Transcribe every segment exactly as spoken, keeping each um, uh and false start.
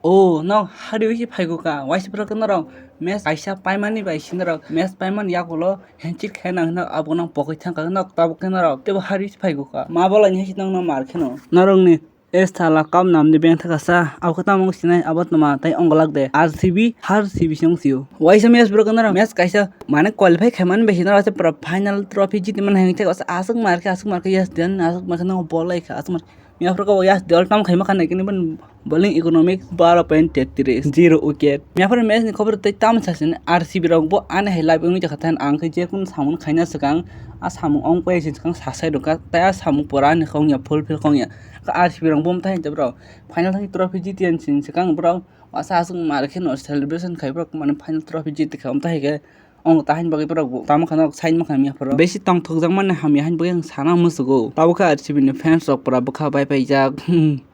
O, no, hari wisi phaigo ka. Waisa pura kena rok. Match kaisa paimani bai sina rok. Match paimani yakulo henchit khe nang hino abo nang pokoi thang ka nok tabuk kena rok. Tebo hari wisi phaigo ka. Ma bola ni hisi nang no mar kheno. Narong ni es thala kam nam ni beng thaka sa. Abo khe tamo sinai abo tma tai onglak de. R C B, har C B song sio. Waisa match pura kena rok. Match kaisa mane qualify khaimani bai sina rok pura final trophy jiti man hang thaka sa. Asuk mar khe, asuk mar khe yes den, asuk mar khe no bol lai kha. Asuk mar Miyapra ko yas dol tam khaima khanai kini ban bowling economic baro point tetris, zero wicket. Miyapra match ni khobor tei tam sasin R C B rok bo ani hai live wngwi jakha than ang khe je kun samung khaina swkang a samung ong pai sin swkang sasai rwkha tei a samung pura ani khong ya fulfill khong ya. Ka R C B rok bo mthai hinta bro final thang trophy jiti an sin swkang bro asa aswk mar khe no celebration khai bro mane final trophy jiti kha mthai khe Ong ta hain bagwi borok bo tamo khano sign ma khamya phoro. Besi tongthokjak mani hamya hain bagwi ang sana musugo. Tabukhe R C B ni fans rok pura bwkha bai paijak.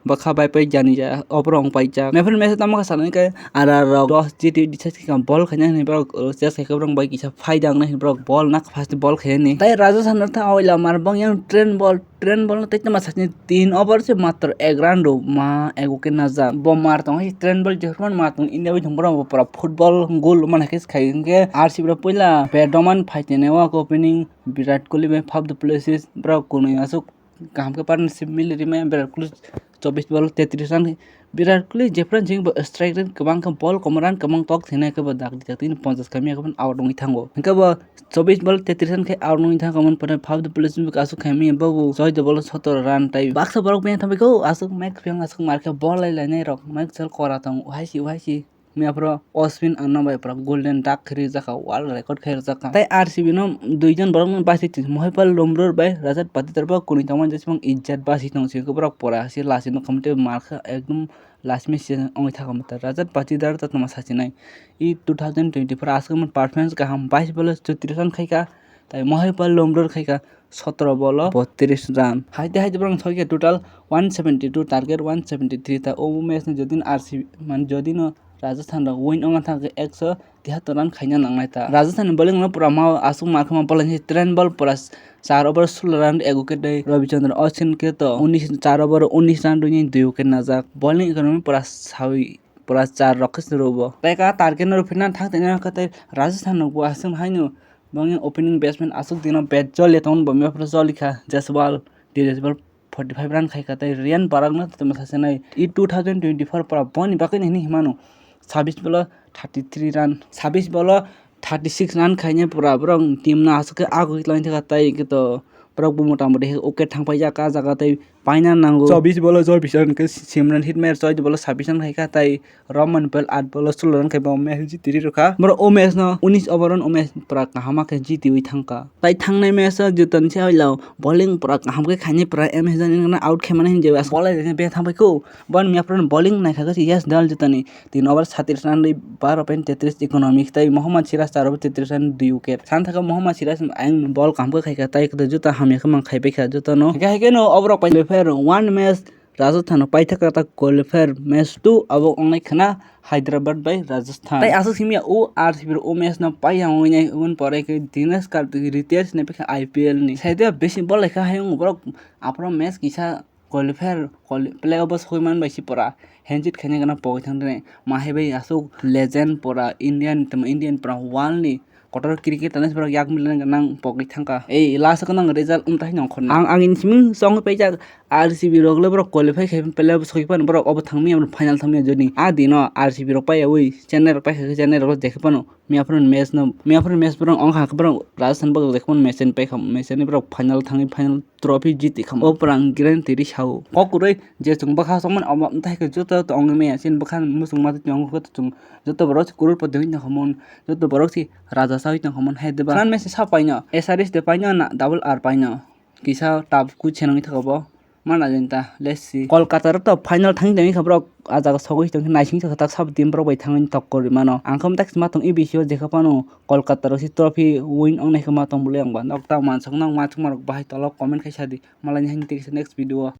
Bwkha bai pai jani ja, oborok ong paijak. Mephan mesa tamo kha sanai khe R R rok dos G T D six khe bol khaina hinwi borok, uh, chase khaikhe borok bai kisa phaida wngnai hinwi borok bol nak first bol khainani. Tai Rajasthan no tha oila mar bong yang train bol Train ball no tei tama sakni tin over se matro ek run rw ma ego khe najak. Bo mar tong hai train ball jephru mar tong India bai thong borok bo pura football goal mana khe khai hwnkhe R C B rok puila bat rwmani phai tene o opening Virat Kohli bai five the places borok kunui aswk kaham khe partnership mili rwmani Virat Kohli chobbish ball tetris run Virat Kohli jephru jeng bo strike rate kwbang khe ball kwmwi run kwbang tok thwinai khe bo dakti dakti ponchas kami khe out wngwi thango. Hwnkhe bo Chobbish ball tetris run khe out wngwi thangkha, mani pore five the places bo aswk khaimani, bo bo choi the ball sotoro run tei baksa borok bini thangbai kho aswk mic phiyang aswk mar khe ball lai lainai rok mic sal kora tong uhaisi uhaisi. Miya phoro Ashwin ano bai pura golden duck khe rijak kha, world record khe rijak kha. Tei R C B no dui jon borok no basi tong Mohipal Lumrur bai Rajat Patidar bo kunui tongmani jesmang Ijjat basi tong sio borok pora se lasi no khamte mar khe ekdom last match season wngwi thangkha mwtai. Rajat Patidar ta tongma sachinai. I two thousand twenty-four aswk performance kaham, bais bolo chotris run khaikha, tai Mohipal Lumrur khaikha sotro bolo botris run. Haite haite borok thokya total one seventy-two, target one seventy-three ta. O match no jodi no R C B, man jodi no Rajasthan rok win wngna thangkhe ekso tihattor run khaina nangnai ta. Rajasthan ni bowling no pura ma aswk ma khama bowling train ball pura char over sullo run ego khe tei Ravi Chandra Ashwin khe to unis, char over unis run rwini dui wicket najak. Bowling economy pura sawi pura char rok khe se rw bo. Tei ka target no rw phina thang tini khe tei Rajasthan rok bo aswk haino bangni opening batsman aswk dino bat joli tong bo mepre joli kha Jaiswal, Jaiswal forty five run khai kha tei Riyan Parak no tongma sasinai. I two thousand twenty-four pura boni bagwi no hinwi himano sabis bolo thirty three run, sabis bolo thirty six run khainai pura borok team no aswk khe agwi twlang thaka tei khe to borok bo mota moti khe wicket thang paijak ah jaga tei paina nango. Chobbish bolo chobbish run khe Simran Hetmyer choi bolo sabis run khai kha tei Roman Pal at bolo sullo run khai bo match jiti ri rwkha. Borok o match no unis over run o match pura kaham khe jitiwi thangkha. Tai thangnai match o jotoni se hoilo bowling pura kaham khe khainai pura M S Dhoni no out khaimani hinwi bowler rok bethang bai kho. Boni miyapra bowling naikha khe yes dal jotoni. Tin over satis run rwi baro point tetris economic tei Mohammad Siraj char over tetris run dui wicket. Santhago Mohammad Siraj ayang bol kaham khe khaikha tei kwtal juta hamya khe mang khaibaikha jotono. Hingkhe haikhe no oborok pai qualifier one match Rajasthan no paithak kwtal qualifier match two abo wngnai khna Hyderabad bai Rajasthan. Tei aswk simi ya o R C B o match no paiya wngwi nai wngwi pore khe Dinesh Karthik retire sinai paikha I P L ni. Saide besi bol laikha hayung borok aphuru match kisa qualifier quali-, playoff o sogwi man bai se pura handshake khaina gana pogwi thang dini. Ma hai bai aswk legend pura Indian, tamo Indian pura world ni kotor cricket tani borok yak milan gana pogwi thangkha. Ei last o nang result wng tai nongkhorna. Ang, ang ini simi song paijak R C B rok le borok qualify khai playoff sogwi phano borok obo thangmi abo final thangmi jodi. A dino R C B rok paiyawi Chennai rok paikha Chennai rok jekhe phano. Miyaphuru match no, miyaphuru match borok wngkha khe borok Rajasthan borok jekhe phano match ni paikha, match ni borok final thangwi final trophy jiti kha. O pwrang guarantee ri sao. Kok kwrwi je chwng bwkha songmani omo wngthai khe joto to wngwi maya chini bwkha muchung matwi tongo khe chwng joto borok se crorepati wngwi tongkha mun, joto borok se raja sawi tongkha mun hai de ba. Phan match sa paino, S R S de paino na double R paino. Kisa tab ku chenangwi thaka bo. Mana jeng ta, let's see. Kolkata rok to final thangwi tongwi kha borok, ah jaga sogwi tongkhe naising kha tak sabo team borok bai thangwi tokkor rwi mano. Ang khe tak ma tong A B C o jekha phano Kolkata rok se trophy win wngnai khe ma tong bwlai ang ba. Nok ta mansok nok ma chwng ma rok bahai tolo comment khai sa di. Malai ni hai tei kisa next video o.